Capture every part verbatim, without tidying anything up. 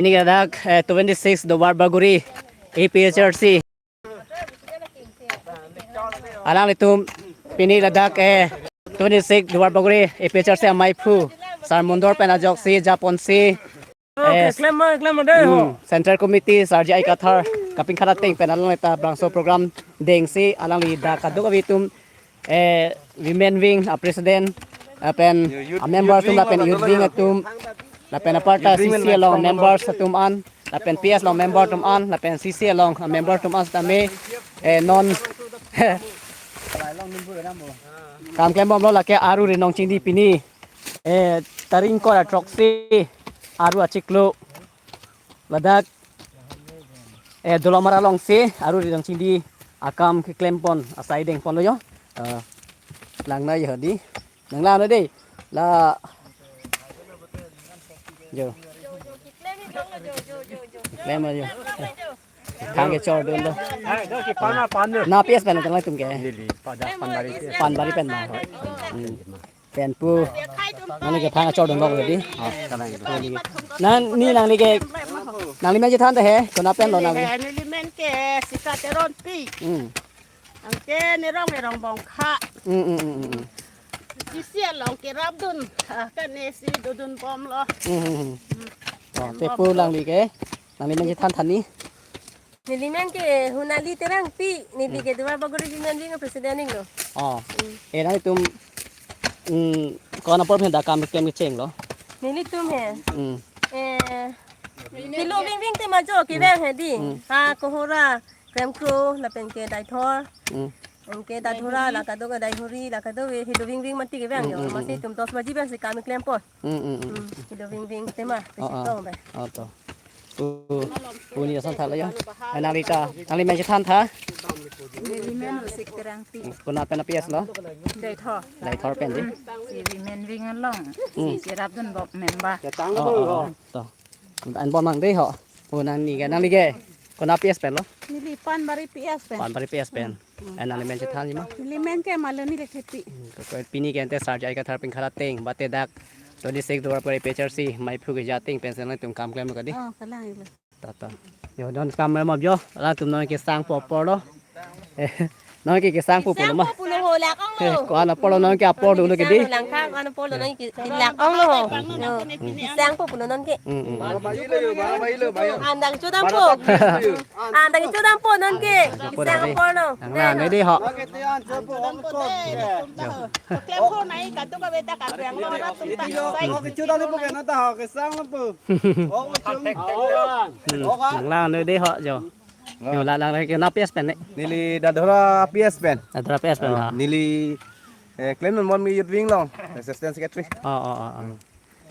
Pini ladak eh, twenty-six Duarbagori A P H R C. Alanglitum pini ladak eh twenty-six Duarbagori A P H R C amaiphu Sar Mondor pen ajoksi japonsi eh, Klem ma, klem ma dei ho. Hmm, Central Committee Sar J I Kathar kapingkhat ateng pen along eta bangso program dengsi alangli dak kadokave atum eh, women wing a president lapen a member atum lapen youth wing atum lapen aparta C C along members atum an lapen P S along member atum an lapen C C along a member atum an setame eh, non kam klembomlo lake Aru Ri Nong Chingdi pini eh, tarik ingkoi ra throksi Aru achiklo ladak eh, Dolamara alongsi Aru Ri Nong Chingdi akam keklempon asai dengponlo jo. Eh, langnoi jo dei. Nanglang dei. La jo. Klem jo. Thang kechordunlo. Ai, do si pan na pan do. Na P S pen tanglang tum ke. Lili, pada pan bari si. Panbari pen na. Hmm. Pen pu. Nangli ke thang kechordunlo dei. Oh, kalang. Nang ni nangli ke. Nangli men chethan ta he. Konat penlo nangli? Eh, neli men ke Sika Teronpi. Hmm. Anke nerong nerong bongkha. Hmm, hmm, hmm, hmm, hmm. Sisi along kerapdun. Ah, kan ne si dodunbomlo. Hmm, hmm, hmm. Oh, te pu nangli ke. Nangli men chethan than ni. Neli men ke Hunali Terangpi, neli ke Duarbagori Women Wing president inglo. Oh. Hmm. Eh, nangtum mm, konat apor pen dak kam keklem kechenglo? Nelitum he. Hmm. Eh, kilo wing wing tema jo kevang he dei. Hmm. Ha Kohora, Kremkro, lapen ke Daithor. Hmm. Anke Daithora, la kadokave Daihori, la kadokave helo wing wing mati kevang jo. Hmm, hmm, hmm, masi hmm. Tum dos baji pensi kam keklempon. Hmm, hmm, hmm. Hmm, helo wing wing tema, oh, pesi oh. Tong ba. Oh, to. Pu, pu ni ason tha lo ya. Nangli ta, nangli men chethan tha. Neli men Rosik Terangpi. Konat pen a P S lo? Daithor. Daithor pen dei. Si women wing along. Hmm. Si cherapdunbom member. Oh, oh, oh. To. Anbom nang dei ho. Pu nangli ke, nangli ke. Konat P S pen lo? Neli Panbari P S pen. Panbari P S pen. Hmm. Eh, nangli men chethan ji ma? Neli men ke Maloni Lekthepi. Hmm, ko, ko, pini ke ante Sar J I Kathar pingkhat ateng, bate dak twenty-six Duarbagori A P H R C amaiphu keja ateng pensi nangtum kam klemlo ka dei. Oh, kalang lo. Ta, ta. Jo, non kam map jo, alangtum non kesangpo aporlo. Eh, non ke kesangpo pulo ma. Kesangpo pulo ho, lak-onglo. Eh, konat aporlo non ke apor dolo ke dei. Langkang konat aporlo non ke lak-onglo ho. Jo. Kesangpo pulo non ke. Hmm, hmm. Andang chodampo. Andang chodampo non ke. Kesang aporlo. Nanglang dei ho. Klempo nai kadokave ta kavanglo na tum ta. Iti jo, oh, kechodampo ke na ta ho, kesangpo. Oh, chum. Hmm, nanglang dei ho jo. Jo, la lang ke na P S pen ne? Neli Daithora P S pen. Daithora P S pen, ah, ha. Neli eh, klemdunbom youth wing along, assistant secretary. Oh, oh, oh, oh.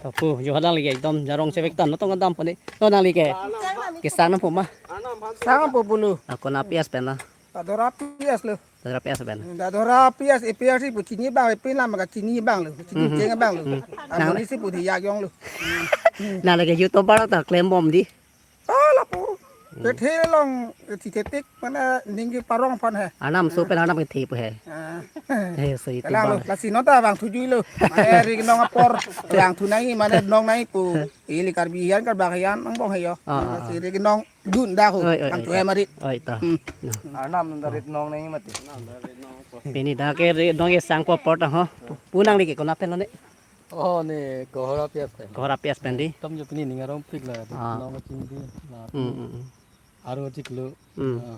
To pu, jo hadak nangli ke ekdom jarong chevek tang, non tong dampo ne. To nangli ke kesang nangpo ma? Sangpo pulo. Ah, konat P S pen la? Daithora P S lo. Daithora P S pen. Daithora P S A P S pu chini abang, pen lam ka chini abang lo. Chini, hmm, cheng abang lo. Hmm. Nang- Amonit si pu dei ya yong lo. Nangli ke youth topar ta klembom dei. Ah, lapu. Hmm. Kethe along, kethe tik, mane ning keparong aphan he. Arnam so pen arnam kethe pu he. Ah. Eh, so itu kalang lo, bang. Lasi non ta vangthu jui lo. Mane Ri Nong apor, vangthu nangji, mane Nong nangji pu. Ili Karbi hian, Karbak hian, angbong he jo. Ah, ah, ah. Lasi Ri Nong dun dak ho. Oi, oi, vangthu oi, he marit. Oi, ta. Hmm. Nah. Arnam non ta Ri Nong nangji mati. Pini dak ke Ri Nong kesangpo apor ta ho. Pu nangli ke konat pen lo ne? Oh, ne Kohora P S pen. Kohora P S pen dei. Tam jo pini ning arong pik la, ah. Nong Chingdi la. Hmm, hmm, hmm. Aru achiklo. Hmm. Ah,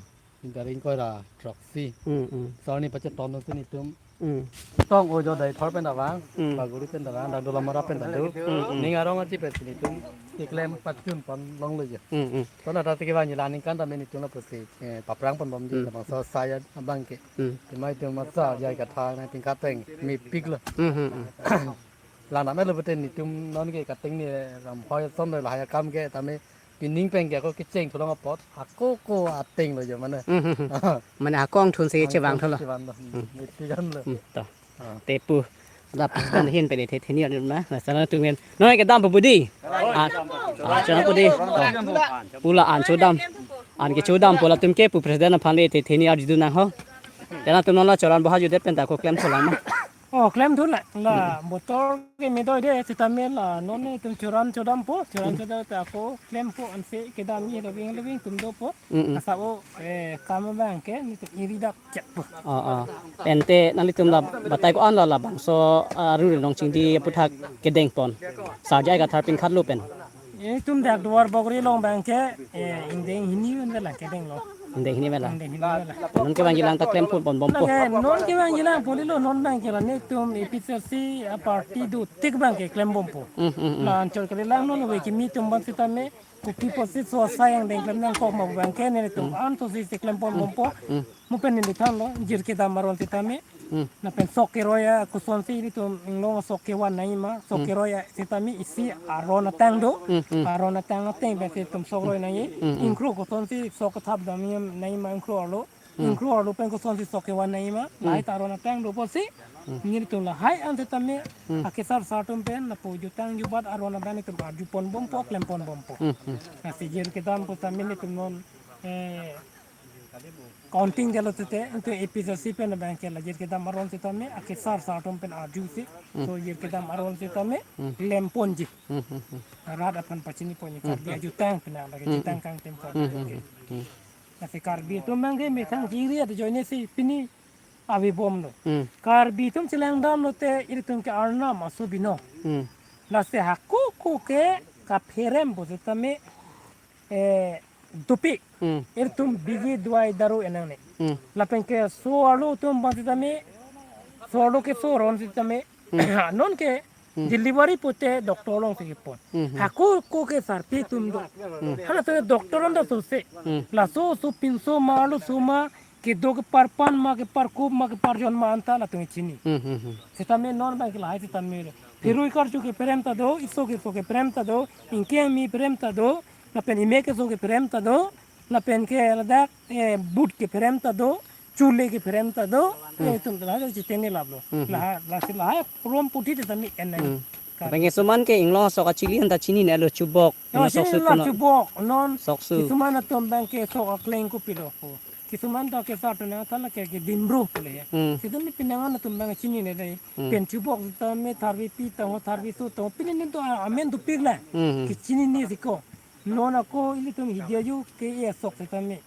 tarik ingkoi ra throksi. Hmm, hmm. Sar ni pacheton nangtum. Hmm. Tong o jo Daithor pen ta vang, hmm. Bagori pen ta vang, dak Dolamara pen ta do. Hmm, hmm. Ning arong achi pensi nelitum keklem pachunpon longlo jo. Hmm, hmm. To na ta tiki vang neli aningkan ta me nelitum lapusi, eh, paphrangponbom dei, hmm. Labangso asai abang ke. Hmm. Tema itum masa J I Kathar nangpingkhat ateng mepiklo. Hmm, hmm, hmm. Langnam lo pute nelitum non ke kateng ni ram hoi son lo lahai akam ke tame pining pen ke ako kecheng thulong apot ako ko ateng lo jo mane. Hmm, hmm, hmm. Mane ako angthunsi chevangthulo. Chevangthulo. Hmm. Hmm. Mepik anlo. Hmm, to. Ah. Te pu. Lapu pen hin pen thethe ni arjudun ma. Lason atum pen. Non kedampo pu dei. Ah. Ah, chodampo dei. To. Pu la an chodam. An kechodampo latum ke pu president aphan le thethe ni arjudun nang ho. Te nangtum non la choran boha judet pen ta ako klemthulang ma. Oh, klemthu la, la botor ke medoi de, sitame la non netum choran chodampo, choran chodam ta ako klempo ansi kedam ye loving loving atum dopo. Mm, mm. Asa o, eh, kam abang ke netum iri dak chetpo. Oh, oh. Pen te nanglitum la batai ko-an la labangso, ah, Aru Renong Chingdi aputhak kedengpon. Sarjai Kathar pinkhatlo pen. Itum dak Duar Bagori along abang ke, eh, ingdeng hini pen la kedenglo. Ingdeng hini pen la. Ingdeng hini pen la. Non kevangjilang ta klemponbompo. Lake non kevangjilang ponlo, non abang ke la netum A P H L C aparty do tik abang ke klembompo. Mm, mm, mm. La anchot kalilang non ove kimi atum abang sitame kopi pusi so asai angdeng klem nangkok ma abang ke netum an to si si klemponbompo. Mm. Mo pen neli thanlo, jir kedam aron sitame. Hmm. Lapen sok keroi a kosonsi ilitum inglong sok kevan nangji ma, sok Hmm. keroi a sitame isi aron atang do. Hmm, hmm. Aron atang ateng pen si itum sok roi nangji. Hmm, hmm. Ingkro kosonsi sok kethap dam nangji ma ingkro arlo. Hmm. Ingkro arlo pen kosonsi sok kevan nangji ma. Hmm. Lahai ta aron atang do pusi. Hmm. Nelitum lahai an sitame. Hmm. Akesar sar atum pen lapu jutang jubat aron abang netum arjuponbompo, klemponbompo. Hmm, hmm. Lasi jir kedam pu sitame netum non, eh, counting jalo tete, into A P H L C pen abang ke la jir kedam aron sitame, akesar sar atum pen arjusi, Hmm. so jir kedam aron sitame, Hmm. klemponji. Hmm, hmm, hmm. Rat aphan pachiniponji, Hmm. Karbi ajutang pen lake Hmm, jutang hmm. kangtem Hmm, hmm, Karbi. Hmm. Lasi Karbi atum abang ke methang jiri ada joine si pini avebomlo. Hmm. Karbi atum chelangdamlo te ilitum ke arnam aso binong. Hmm. Lasi hako ko ke kapherem pu sitame, eh, dopik. Hmm. Ilitum biji dawai daru enangne. Hmm. Lapen ke so arlo atum abang sitame, so arlo keso aron sitame. Hmm. Non ke Hmm. delivery pute doctor alongsi kepon. Hmm, hmm. Hako ko ke sarpi atum do. Hmm. Hala to doctor anta sose. Hmm. Laso so pinso ma arloso ma kedo keparpan ma keparkup ma keparjon ma anta latum chini. Hmm, hmm, hmm. Sitame non abang ke lahai sitame. Phirui karju kepherem ta do, iso keso kepherem ta do, ingkeng mi pherem ta do, lapen ime keso kepherem ta do, lapen ke ladak, eh, but kepherem ta do, chule kepherem ta do, Hmm. eh, itum ta lahai chitene laplo. Hmm. Lahai, lasi lahai rom puthi te tami en nang. Hmm. Ka- Lapen ke suman ke inglong sok achili anta chininelo chubok. Ya, Ano sok chini su la kono? Chubok, non. Sok su. Kisuman atum abang ke sok akleng kopilo. Kisuman ta ke sa tu na ta lake ke dimbru pule ya. Hmm. Situ ni pinangan atum abang chinine dei. Hmm. Pen chubok sitame tharvi pi tang ho tharvi su tang ho pini ni to amen dopik la. Hmm. Ke chinine siko. Non ako ilitum hidia ju ke e sok sitame.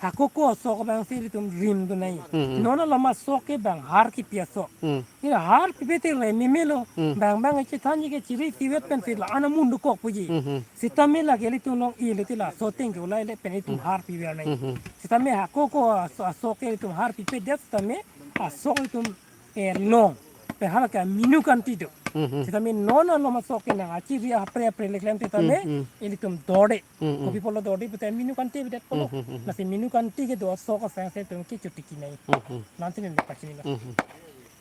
Hako ko sok abang si ilitum rim do nai. Hmm, hmm. Non alama sok ke abang har kipi asok. Hmm. Ira har pipe te le mimelo. Hmm. Abang abang chethanji ke chiri tivet pen si la ana mun dokok puji. Hmm, hmm. Sitame lake ilitum long i le ti laso ateng ke ulai le pen itum Hmm. har piver nai. Hmm, hmm. Sitame hako ko aso-, asok ke itum har pipe det sitame asok itum, eh, long. Pen hala ke minu kanti do. Hmm, hmm. Sitame non alama sok ke nang achiri apre apre le klem sitame Hmm, hmm. ilitum dorde. Hmm, hmm. Kopi pulo dorde pute minu kanti bedet pulo. Hmm, hmm, hmm. Lasi minu kanti kedo asok asang si itum ke chotiki nai. Hmm, hmm. Nanti ni pachini la. Hmm, hmm.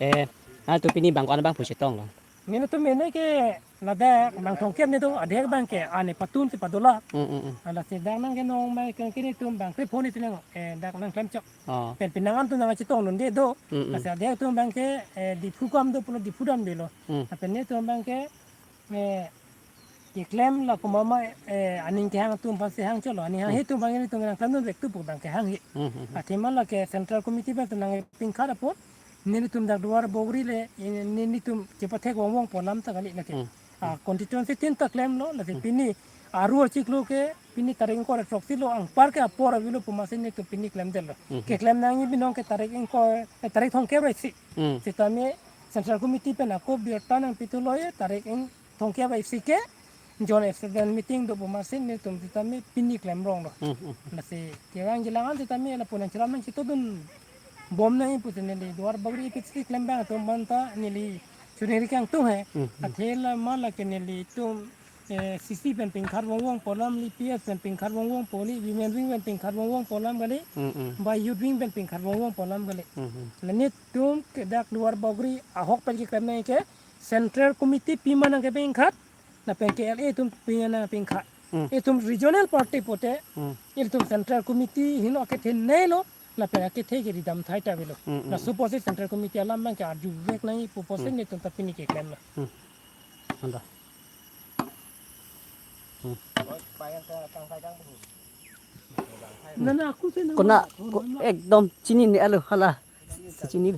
Eh, ah, tu pini abang ko-an abang pusi tonglo? Nelitum mene ke ladak abang thomkep ne do, adhek abang ke ane patun si padola. Mm, mm, mm. Lasi dak nang ke non abang ke kini atum abang ke phone isi nang, eh, dak nang klemchok. Oh. Pen pinangan atum nang chetong dunde do. Mm, mm. Lasi adhek atum abang ke, eh, Diphu kam do pulo Diphu damdelo. Mm. Lapen netum abang ke, eh, keklem la komat ma, eh, aning kehang atum aphan si hang cholo, aning hang Mm. he atum abang ke netum nang klemdun vek tu pu abang ke hang he. Mm, mm, mm. Athema lake Central Committee abang tu nang pingkhat apot. Nelitum dak Duar Bagori le, eh, ne-, netum chepathek vongvongpo alam ta kali lake. Hmm. Ah, constituency tin ta klemlo, lake Hmm. pini Aru achiklo ke, pini tarik ingkoi ra throksi lo, anpar ke apor avelo pu amatsi netum pini klemdetlo. Hmm. Keklem nangji binong ke tarik ingkoi, eh, tarik thomkep ra isi. Hmm. Sitame Central Committee pen ako birta nangpithulo ye, tarik ing thomkep ra isi ke, Joint Executive Meeting do pu amatsi netum sitame pini klemronglo. Hmm, hmm. Lasi kevangjilang an sitame lapu nangcheram nangchetongdunbom nangji pusi neli Duar Bagori A P H L C klembang atum aphanta neli choningri kangtung he. Hmm, hmm. Athe lama lake nelitum, eh, C C pen pingkhat vongvongpo alam kali, P S pen pingkhat vongvongpo kali, Women Wing pen pingkhat vongvongpo alam kali, Hmm, hmm. ba Youth Wing pen pingkhat vongvongpo alam kali. Hmm, hmm. La netum ke dak Duar Bagori ahok pen keklem nangji ke Central Committee pima nangkepingkhat, lapen ke L A atum pima nangpingkhat. Hmm. Itum regional party pute, Hmm. itum Central Committee heno akethe neilo, lapen akethe ke ridam thai ta avelo. Hmm, hmm. Laso apotsi Central Committee alam abang ke arjuvek nangji pu apotsi Hmm. netum ta pini keklem lo. Hmm. Anta. Hmm. Nana aku se na Kona, ko-, ekdom chininelo hala. Chini.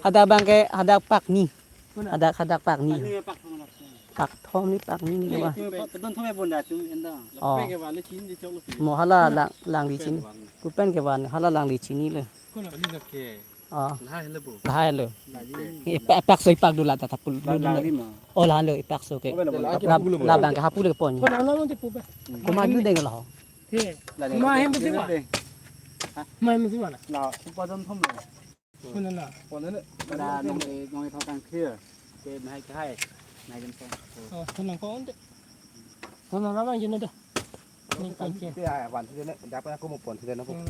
Hadak abang ke hadak pakni. Hadak, hadak pakni. Pakni, pak thom, pak thom. Pak thom ni pakni ni ke ba. Pak thom ya bunda tu enda. Oh. Pe ke bale chin di chok lo. Mo hala lang, langli chini. Kupen ke ban hala langli chinilo. Kono ni ke. Oh. Lahai lo bo. Lahai lo. Lahai. Ipak, ipak so ipak dula ta thapul. Lahai lo ma. Oh, lahai lo ipak so ke. Oh, lahai lo. Lab-, labang ke hapu le pon. Kono na mo te pu ba. Komat ju deng lo. He. Lahai lo. Ma hem besi ma. Ma hem besi ma na. La, upadon thom lo. Kono na. Kono na. Da nong e, nong e thokang clear. Ke mahai ke hai. Mahai jem thom. Oh, kono ko onte. Kono na bang jino da. Ni kan ke. Te ai wan te ne, da pa ko mo pon te ne ko. Hmm.